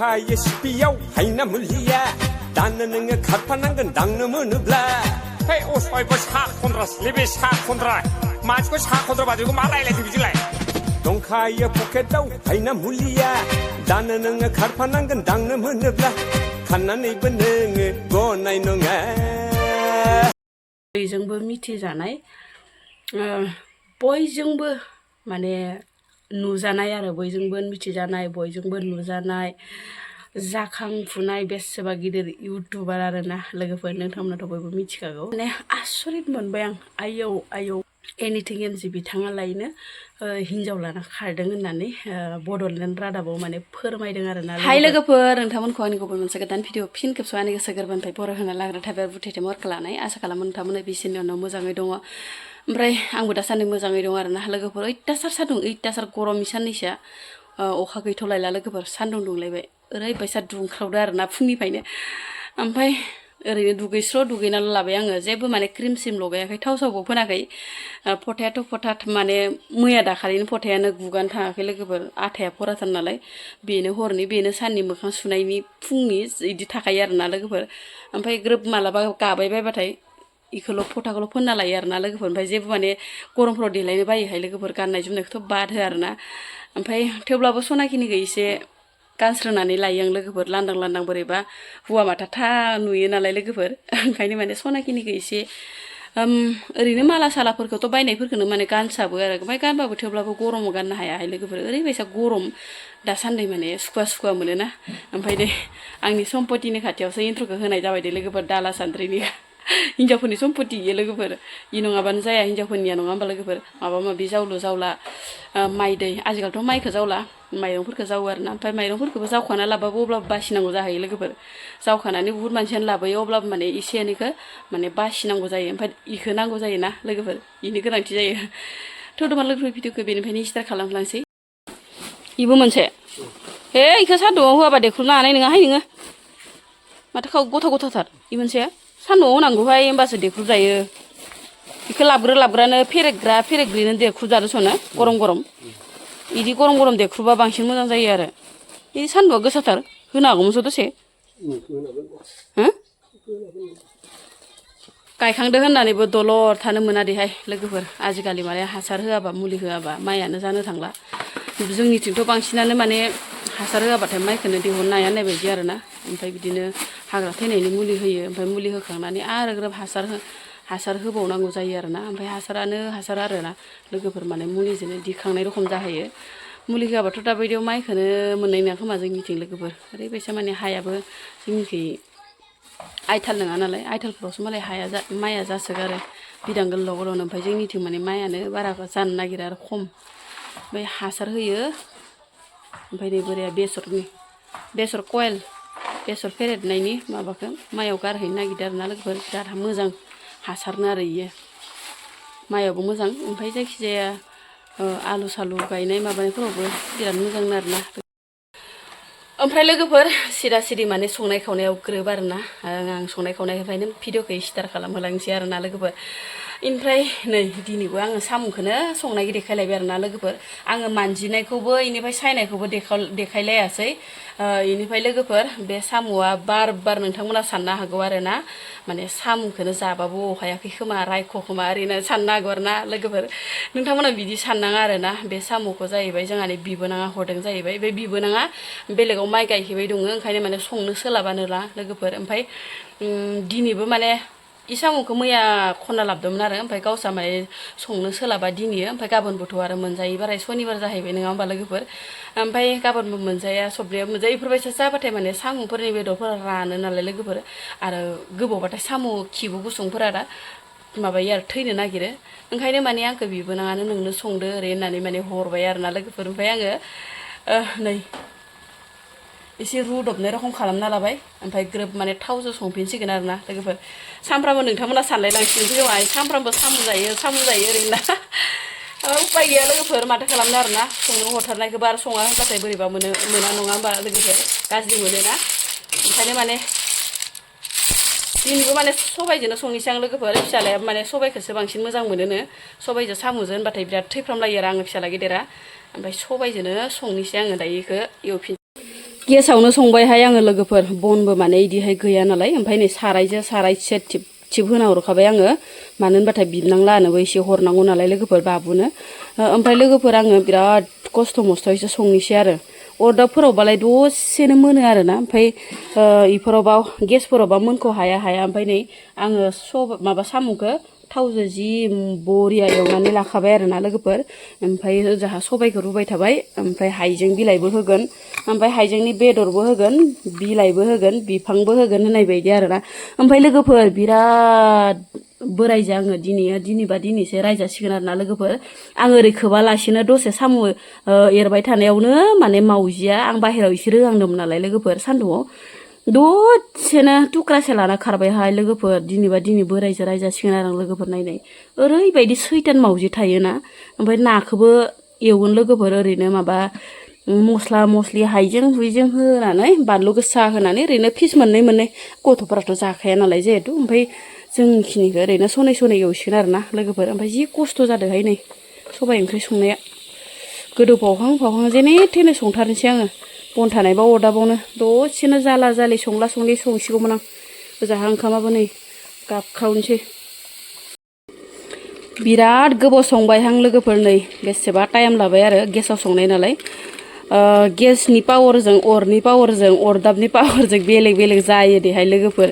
दंखायो सिपियाव हायना मुलिया दानो नोङो खारफानांगोन दांनो मोनोब्ला हे असयबो सा खन्द्रासलै बे सा खन्द्रा मानसिखौ सा खन्द्रा बादिखौ मा रायलायदों बिदिलाय दंखायो पकेटाव हायना मुलिया दानो नोङो खारफानांगोन दांनो मोनोब्ला खाननानैबो नोङो गनाय नङा बयजोंबो मिथिजानाय बयजोंबो माने नुजानाय आरो बयजोंबो मिथिजानाय बयजोंबो नुजानाय जाखांफुनाय बेसेबा गिदिर इउटुबार आरोना लोगोफोर नोंथांमोनाथ' बयबो मिथिखागौ माने आसरित मोनबाय आं आयौ एनिथिं एनजि बिथाङा लायनो हिन्जाव लाना खारदों होननानै बड'लेण्ड रादाबाव माने फोरमायदों आरोना हाय लोगोफोर नोंथांमोनखौ आंनि गुबुन मोनसे गोदान भिडिअ फिन खेबस' आंनि गोसो गोरबोनिफ्राय बर' होना लाग्रा थाबाय बुथेथे मरखौ लानाय आसा खालामो नोंथांमोना बिसोरनि उनाव मोजाङै दङ ओमफ्राय आंबो दासान्दि मोजाङै दं आरोना लोगोफोर अयथासार सान्दुं अयथासार गरम साननैसोआ अखा गैथ'लायला लोगोफोर सान्दुं दुंलायबाय ओरैबायसा दुंख्रावदो आरोना फुंनिफ्रायनो ओमफ्राय ओरैनो दुगैनाल' लाबाय आङो जेबो माने क्रिम सिम लगायाखै थाव सावबो फोनाखै फथायाथ' फथा माने मैया दाखालिनि फथायानो गुगानो थाङाखै लोगोफोर आथाया फराथार नालाय बेनो हरनि बेनो साननि मोखां सुनायनि फुंनि इदि थाखायो आरोना लोगोफोर ओमफ्राय ग्रोब मालाबा गाबाय बायबाथाय इखौल' फथाखौल' फोनना लायो आरोना लोगोफोर ओमफ्राय जेबो माने गरमफ्राव देलायनो बायोहाय लोगोफोर गाननाय जोमनायखौथ' बाद हो आरोना ओमफ्राय थेवब्लाबो सनाखिनिखौ एसे गानस्रोनानै लायो आं लोगोफोर लांदां बोरैबा हौवा माथा नुयो नालाय लोगोफोर ओंखायनो माने सनाखिनिखौ एसे ओरैनो माला सालाफोरखौथ' बायनायफोरखौनो माने गानसाबो आरो ओमफ्राय गानबाबो थेवब्लाबो गरमाव गाननो हायाहाय लोगोफोर ओरैबायसा गरम दासान्दि माने सुखुवा मोनोना ओमफ्राय दे आंनि सम्पतिनि खाथियावसो इन्ट्र'खौ होनाय जाबाय दे लोगोफोर दाला सान्द्रिनि हिन्जावफोरनि सम्पति इयो लोगोफोर इ नङाबानो जाया हिन्जावफोरनिया नङा होमबा लोगोफोर माबा माबि जावला माइ दै आजिखालिथ' माइखौ जावला माइरंफोरखौ जावो आरोना ओमफ्राय माइरंफोरखौबो जावखाना लाबाबो अब्लाबो बासिनांगौ जाहैयो लोगोफोर जावखानानै बुहुद मानसियानो लाबोयो अब्लाबो माने एसे एनैखौ माने बासिनांगौ जायो ओमफ्राय इखौ नांगौ जायोना लोगोफोर इनि गोनांथि जायो थ'दमा लोगोफोर भिडिअखौ बेनिफ्रायनो स्टार्ट खालामलांसै इबो मोनसे हे इखौ सान्दुङाव होआबा देख्रुबनो हानाय नङाहाय नोङो माथो गथाथार इ मोनसे सान्दुङाव होनांगौहाय होमबासो देख्रुब जायो इखौ लाबग्रानो फेरेग्रिनो देख्रुब जानो सनो गरम इदि गरम देख्रुबा बांसिन मोजां जायो आरो इदि सान्दुङा गोसाथार होनो हागौमोनसो दसे गायखांदो होननानैबो दलर थानो मोना देहाय लोगोफोर आजिखालि माने हासार होआबा मुलि होआबा माइयानो जानो थांला जोंनिथिंथ' बांसिनानो माने हासार होआबाथाय माइखौनो दिहुननो हाया होननाय बायदि आरोना ओमफ्राय बिदिनो हाग्रा थैनायनि मुलि होयो ओमफ्राय मुलि होखांनानै आरो ग्रोब हासार होबावनांगौ जायो आरोना ओमफ्राय हासार आरोना लोगोफोर माने मुलिजोंनो दिखांनाय रखम जाहैयो मुलि होआबाथ' दाबायदियाव माइखौनो मोननाय नङा खोमा जोंनिथिं लोगोफोर ओरैबायसा माने हायाबो जोंनिखै आइथाल नङा नालाय आइथालफोरावसो मालाय माइया जासोगारो बिदां गोलावनो ओमफ्राय जोंनिथिं माने माइयानो बारा जानो नागिरा आरो खम ओमफ्राय हासार होयो ओमफ्राय नै बोराया बेसर कयेल बेसर फेरेदनायनि माबाखौ माइयाव गारहैनो नागिरदों आरोना लोगोफोर बिराद मोजां हासारनो आरो इयो माइयावबो मोजां ओमफ्राय जायखिजाया आलु सालु गायनाय माबानायफोरावबो बिराद मोजां आरोना ओमफ्राय लोगोफोर सिरि माने संनाय खावनायाव ग्रोब आरोना आं संनाय खावनायनिफ्रायनो भिडिअखौ स्टार्ट खालामहोलांसै आरोना लोगोफोर ओमफ्राय नै दिनैबो आङो साम'खौनो संनायखौ देखायलायबाय आरोना लोगोफोर आङो मानजिनायखौबो इनिफ्राय सायनायखौबो देखायलायासै इनिफ्राय लोगोफोर बे साम'आ बार नोंथांमोना साननो हागौ आरोना माने साम'खौनो जाबाबो अहायाखै खोमा रायख' खोमा ओरैनो साननो हागौ आरोना लोगोफोर नोंथांमोना बिदि साननाङा आरोना बे साम'खौ जाहैबाय जोंहानि बिबोनाङा हरदों जाहैबाय बे बिबोनाङा बेलेगाव माइ गायहैबाय दङ ओंखायनो माने संनो सोलाबानोला लोगोफोर ओमफ्राय दिनैबो माने इ साम'खौ मैया खनना लाबोदोंमोन आरो ओमफ्राय गावसा माने संनो सोलाबा दिनैयो ओमफ्राय गाबोनबोथ' आरो मोनजायो बाराय सनिबार जाहैबाय नङा होमबा लोगोफोर ओमफ्राय गाबोनबो मोनजाया सबनिया मोनजाया इफोरबायसा जाबाथाय माने साम'फोरनि बेदरफोरा रानो नालाय लोगोफोर आरो गोबावबाथाय साम' खिबु गुसुंफोरा दा माबायो आरो थैनो नागिरो ओंखायनो माने आंखौ बिबोनाङानो नोंनो संदो ओरै होननानै माने हरबाय आरोना लोगोफोर ओमफ्राय आङो नै एसे रुदबनाय रखम खालामना लाबाय ओमफ्राय ग्रोब माने थावजों संफिनसिगोन आरोना लोगोफोर सामफ्रामबो नोंथांमोना सानलायलांसिगोन फैबाय सामफ्रामबो साम' जायो ओरैनो उपाय गैया लोगोफोर माथो खालामनो आरोना संनो हरथारनायखौबो आरो सङा होनबाथाय बोरैबा मोना नङा होमबा लोगोफोर गाज्रि मोनोना ओंखायनो माने दिनैबो माने सबाइजोंनो संनोसै आं लोगोफोर फिसालाया माने सबाइखौसो बांसिन मोजां मोनोनो सबाइजों साम'जों होनबाथाय बिराद थैफ्रामलायो आरो आङो फिसाला गेदेरा ओमफ्राय सबाइजोंनो संनोसै आङो दायो बेखौ एवफिन गेसावनो संबायहाय आङो लोगोफोर बनबो माने इदिहाय गैया नालाय ओमफ्राय नै सारायजों साराय सेट थिब होना हरखाबाय आङो मानो होनबाथाय बिबनांला आनोबो एसे हरनांगौ नालाय लोगोफोर बाबुनो ओमफ्राय लोगोफोर आङो बिराद खस्थ' मस्थ'यैसो संनोसै आरो अरदाबफोरावबालाय दसेनो मोनो आरोना ओमफ्राय इफोरावबा गेसफोरावबा मोनखौ हाया ओमफ्राय नै आङो माबा साम'खौ थावजों जि बरिया एवनानै लाखाबाय आरोना लोगोफोर ओमफ्राय ओजाहा सबाइखौ रुबाय थाबाय ओमफ्राय हाइजें बिलाइबो होगोन ओमफ्राय हाइजेंनि बेदरबो होगोन बिलाइबो होगोन बिफांबो होगोन होननाय बायदि आरोना ओमफ्राय लोगोफोर बिराद बोरायजों आङो दिनैबा दिनैसो रायजासिगोन आरोना लोगोफोर आं ओरै खोबालासिनो दसे साम' एरबाय थानायावनो माने मावजिया आं बाहेरायाव एसे रोगांदोंमोन नालाय लोगोफोर सान्दुङाव दसेनो थुख्रासे लाना खारबायहाय लोगोफोर दिनैबा दिनै बोरायजों रायजासिगोन आरो आं लोगोफोर नायनाय ओरैबायदि सैथान मावजि थायोना ओमफ्राय नाखौबो एवगोन लोगोफोर ओरैनो माबा मस्ला मस्लि हाइजें हुइजें होनानै बानलु गोसा होनानै ओरैनो फिस मोननै गथ'फोराथ' जाखाया नालाय जिहेथु ओमफ्राय जोंखिनिखौ ओरैनो सनै एवसिगोन आरोना लोगोफोर ओमफ्राय जि खस्थ' जादोंहाय नै सबाइ ओंख्रि संनाया गोदौफावहां जेने थेने संथारनोसै आङो बन थानायबा अरदाबावनो दसेनो जाला जालि संला संलि संसिगौमोन आं ओजाहा ओंखामाबो नै गाबख्रावनोसै बिराद गोबाव संबायहां लोगोफोर नै बेसेबा टाइम लाबाय आरो गेसाव संनाय नालाय गेसनि पावारजों अरनि पावारजों अरदाबनि पावारजों बेलेग जायो देहाय लोगोफोर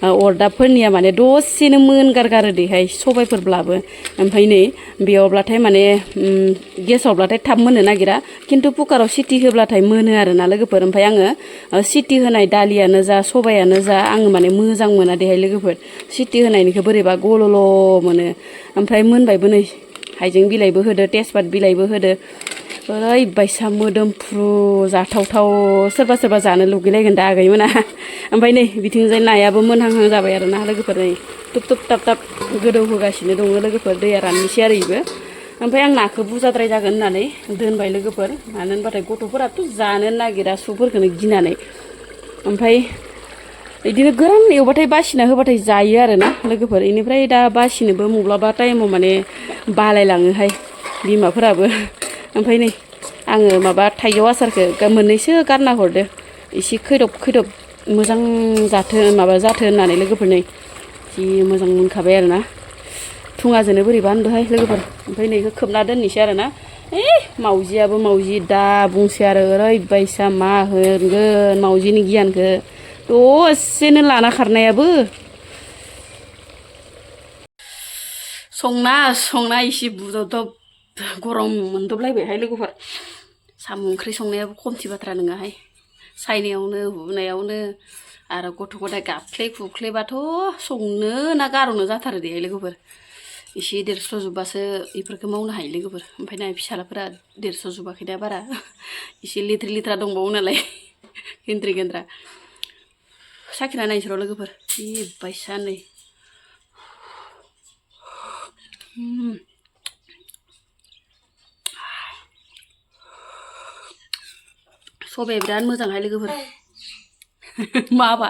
अरदाबफोरनिया माने दसेनो मोनगारगारो देहाय सबायफोरब्लाबो ओमफ्राय नै बेयावब्लाथाय माने गेसावब्लाथाय थाब मोननो नागिरा खिन्थु कुकाराव सिटि होब्लाथाय मोनो आरोना लोगोफोर ओमफ्राय आङो सिटि होनाय दालियानो जा सबायानो जा आङो माने मोजां मोना देहाय लोगोफोर सिटि होनायनिखौ बोरैबा गल'ल' मोनो ओमफ्राय मोनबायबो नै हाइजें बिलाइबो होदो तेजपात बिलाइबो होदो ओरैबायसा मोदोमफ्रु जाथावथाव सोरबा जानो लुगैलायगोन दा आगैमोना ओमफ्राय नै बिथिंजाय नायाबो मोनहांहां जाबाय आरोना लोगोफोर नै तुब ताब गोदौ होगासिनो दङ लोगोफोर दैया राननोसै आरो इबो ओमफ्राय आं नाखौ बुरजाद्राय जागोन होननानै दोनबाय लोगोफोर मानो होनबाथाय गथ'फोराथ' जानो नागिरा सुफोरखौनो गिनानै ओमफ्राय बिदिनो गोरान एवबाथाय बासिना होबाथाय जायो आरोना लोगोफोर इनिफ्राय दा बासिनोबो मब्लाबा टाइमाव माने बालायलाङोहाय बिमाफोराबो ओमफ्राय नै आङो माबा थाइजौ आसारखौ मोननैसो गारना हरदो एसे खैदोब मोजां जाथो होननानै लोगोफोर नै जि मोजां मोनखाबाय आरोना थुङाजोंनो बोरैबा होनदोहाय लोगोफोर ओमफ्राय नैखौ खोबना दोननोसै आरोना मावजियाबो मावजि दा बुंसै आरो ओरैबायसा मा होनगोन मावजिनि गियानखौ दसेनो लाना खारनायाबो संना इसे बुदब गरम मोनदबलायबायहाय लोगोफोर साम' ओंख्रि संनायाबो खमथि बाथ्रा नङाहाय सायनायावनो हुनायावनो आरो गथ' गथाय गाबख्ले खुख्लेबाथ' संनो ना गार'नो जाथारो दे लोगोफोर एसे देरस्र'जोबबासो बेफोरखौ मावनो हायो लोगोफोर ओमफ्राय ना फिसालाफोरा देरस्र'जोबाखै दा बारा एसे लिथ्रा दंबावो नालाय गेन्द्रा साखिना नायसर' लोगोफोर जि बायसा नै सबाया बिराद मोजांहाय लोगोफोर माबा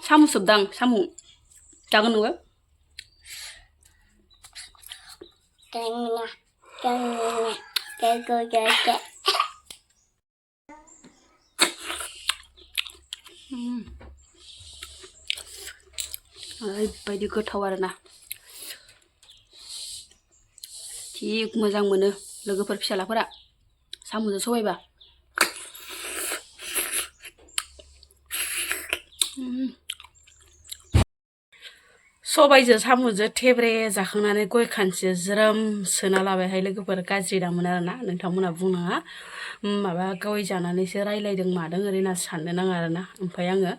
साम' सोबदां साम' जागोन नोङो ओरैबायदि गोथाव आरोना जि मोजां मोनो लोगोफोर फिसालाफोरा साम'जों सबायबा सबायजों साम'जों थेब्रे जाखांनानै गय खानसे ज्रोम सोना लाबायहाय लोगोफोर गाज्रि दामोन आरोना नोंथांमोना बुंनाङा माबा गय जानानैसो रायलायदों मादों ओरैना साननो नाङा आरोना ओमफ्राय आङो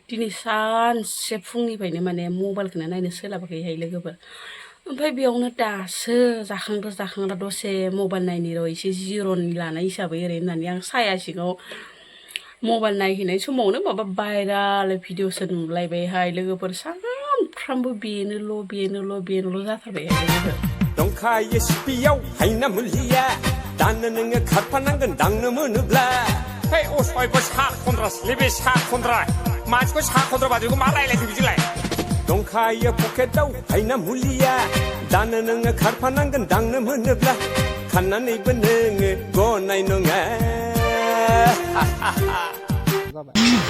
दिनै सानसे फुंनिफ्रायनो माने मबाइलखौनो नायनो सोलाबाखैहाय लोगोफोर ओमफ्राय बेयावनो दासो जाखांग्रा दसे मबाइल नायनि र' एसे जिर'नि लानाय हिसाबै ओरै होननानै आं साया सिङाव मबाइल नायहैनाय समावनो माबा भाइराल भिडिअसो नुलायबायहाय लोगोफोर सानफ्रामबो बेनोल' जाथारबायहाय लोगोफोर दंखायो सिपियाव हायना मुलिया दानो नोङो खारफानांगोन दांनो मोनोब्ला है असयबो सा खन्द्रास लेबे सा खन्द्रा मानसिखौ सा खन्द्रा बादिखौ मा रायलायखो बिदिलाय दंखायो पकेटाव हायना मुलिया दानो नोङो खारफानांगोन दांनो मोनोब्ला खाननानैबो नोङो गनाय नङा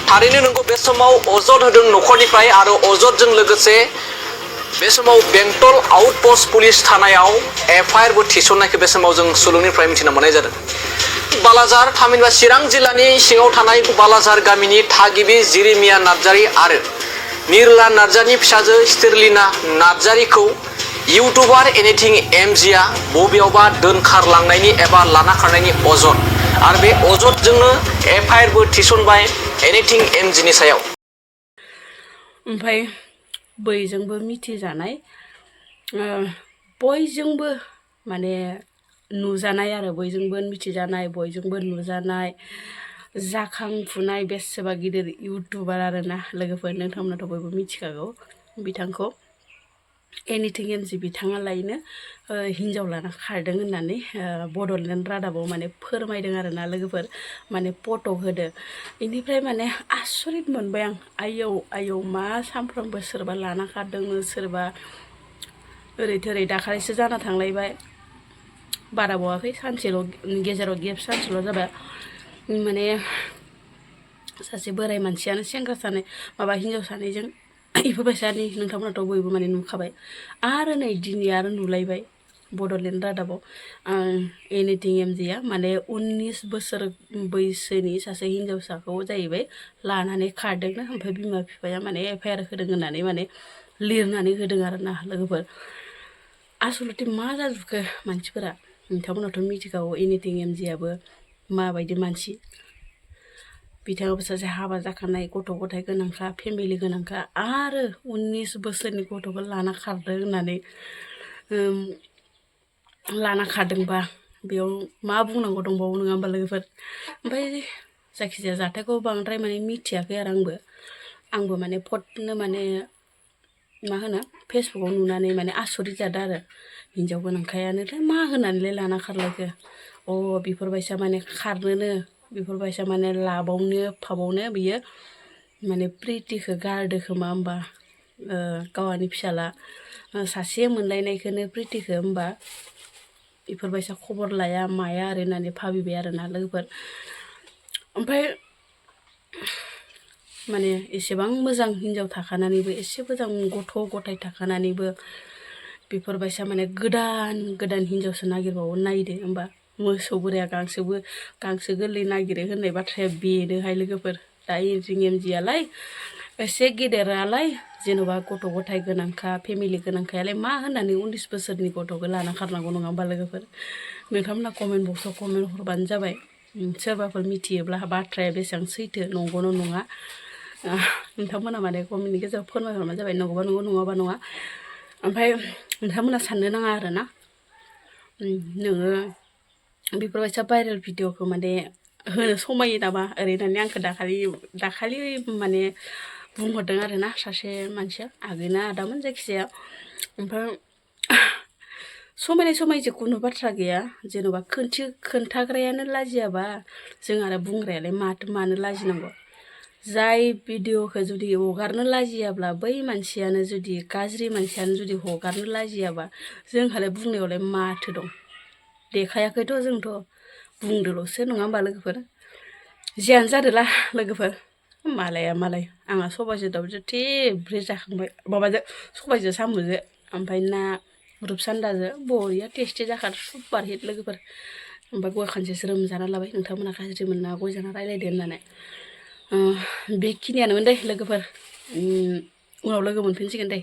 थारैनो नंगौ बे समाव अजद होदों न'खरनिफ्राय आरो अजदजों लोगोसे बे समाव बेंटल आउटपोस्ट पुलिस थानायाव एफआइआरबो थिसननायखौ बे समाव जों सुलुंनिफ्राय मिथिना मोननाय जादों। बालाजार थामहिनबा चिरां जिल्लानि सिङाव थानाय बालाजार गामिनि थागिबि जिरिमिया नार्जारी आरो निरला नार्जारीनि फिसाजो स्टेरलिना नार्जारीखौ इउटुबार एनिथिं एमजिआ बबेयावबा दोनखारलांनायनि एबा लाना खारनायनि अजद आरो बे अजदजोंनो एफआइआरबो थिसनबाय एनिथिं एमजिनि सायाव। ओमफ्राय बयजोंबो मिथिजानाय बयजोंबो माने नुजानाय आरो बयजोंबो मिथिजानाय बयजोंबो नुजानाय जाखांफुनाय बेसेबा गिदिर इउटुबार आरोना लोगोफोर नोंथांमोनाथ' बयबो मिथिखागौ बिथांखौ एनिथिं एमजि बिथाङा लायनो हिन्जाव लाना खारदों होननानै बड'लेण्ड रादाबाव माने फोरमायदों आरोना लोगोफोर माने फट' होदो बेनिफ्राय माने आसरित मोनबाय आं आयौ मा सानफ्रोमबो सोरबा लाना खारदों सोरबा ओरै थोरै दाखालिसो जाना थांलायबाय बारा बावाखै सानसेल' गेजेराव गेप सानसेल' जाबाय माने सासे बोराय मानसियानो सेंग्रा सानै माबा हिन्जाव सानैजों इफोरबायसानि नोंथांमोनाथ' बयबो माने नुखाबाय आरो नै दिनै आरो नुलायबाय बड'लेण्ड रादाबाव एनिथिं एमजिआ माने 19 बोसोर बैसोनि सासे हिन्जावसाखौ जाहैबाय लानानै खारदोंनो ओमफ्राय बिमा बिफाया माने एफआइआर होदों होननानै माने लिरनानै होदों आरोना लोगोफोर आसलथे मा जाजोबखो मानसिफोरा नोंथांमोनाथ' मिथिखागौ एनिथिं एमजिआबो माबायदि मानसि बिथाङाबो सासे हाबा जाखानाय गथ' गथाय गोनांखा फेमिलि गोनांखा आरो 19 बोसोरनि गथ'खौ लाना खारदों होननानै लाना खारदोंबा बेयाव मा बुंनांगौ दंबावो नङा होमबा लोगोफोर ओमफ्राय जायखिजाया जाथायखौ बांद्राय माने मिथियाखै आरो आंबो माने फटनो माने मा होनो फेसबुकाव नुनानै माने आसरित जादों आरो हिन्जाव गोनांखायानोथाय मा होनानैलाय लाना खारलायखो बेफोरबायसा माने खारनोनो बेफोरबायसा माने लाबावनो फाबावनो बियो माने प्रितिखौ गारदो खोमा होमबा गावहानि फिसाला सासे मोनलायनायखौनो प्रितिखौ होमबा बेफोरबायसा खबर लाया माया आरो होननानै भाबिबाय आरोना लोगोफोर ओमफ्राय माने एसेबां मोजां हिन्जाव थाखानानैबो एसे मोजां गथ' गथाय थाखानानैबो बेफोरबायसा माने गोदान हिन्जावसो नागिरबावो नायदो होमबा मोसौ बोराया गांसो गोरलै नागिरो होननाय बाथ्राया बेनोहाय लोगोफोर दा एनिथिं एमजिआलाय एसे गेदेरालाय जेन'बा गथ' गथाय गोनांखा फेमिलि गोनांखायालाय मा होननानै 19 बोसोरनि गथ'खौ लाना खारनांगौ नङा होमबा लोगोफोर नोंथांमोना कमेन्ट बक्सआव कमेन्ट हरबानो जाबाय सोरबाफोर मिथियोब्ला बाथ्राया बेसेबां सैथो नंगौना नङा नोंथांमोना माने कमेन्टनि गेजेराव फोरमायहरबानो जाबाय नंगौबा नंगौ नङाबा नङा ओमफ्राय नोंथांमोना साननो नाङा आरोना नोङो बेफोरबायसा भाइरेल भिडिअखौ माने होनो समायो नामा ओरैनो आंखौ दाखालि माने बुंहरदों आरोना सासे मानसिया आगैना आदामोन जायखिजाया ओमफ्राय समायनाय जेखुनु बाथ्रा गैया जेन'बा खोन्थाग्रायानो लाजियाबा जों आरो बुंग्रायालाय मानो लाजिनांगौ जाय भिडिअखौ जुदि हगारनो लाजियाब्ला बै मानसियानो जुदि गाज्रि मानसियानो जुदि हगारनो लाजियाबा जोंहालाय बुंनायावलाय माथो दं देखायाखैथ' जोंथ' बुंदोल'सो नङा होमबा लोगोफोर जियानो जादोला लोगोफोर मालाय आंहा सबाइजों दाउजों थेब्रे जाखांबाय माबाजों सबाइजों साम'जों ओमफ्राय ना रुपसान्दाजों बरिया टेस्टि जाखादों सुपार हिट लोगोफोर ओमफ्राय गय खानसेसो रोमजाना लाबाय नोंथांमोना गाज्रि मोनना गय जाना रायलायदो होननानै बेखिनियानोमोन दे लोगोफोर उनाव लोगो मोनफिनसिगोन दे।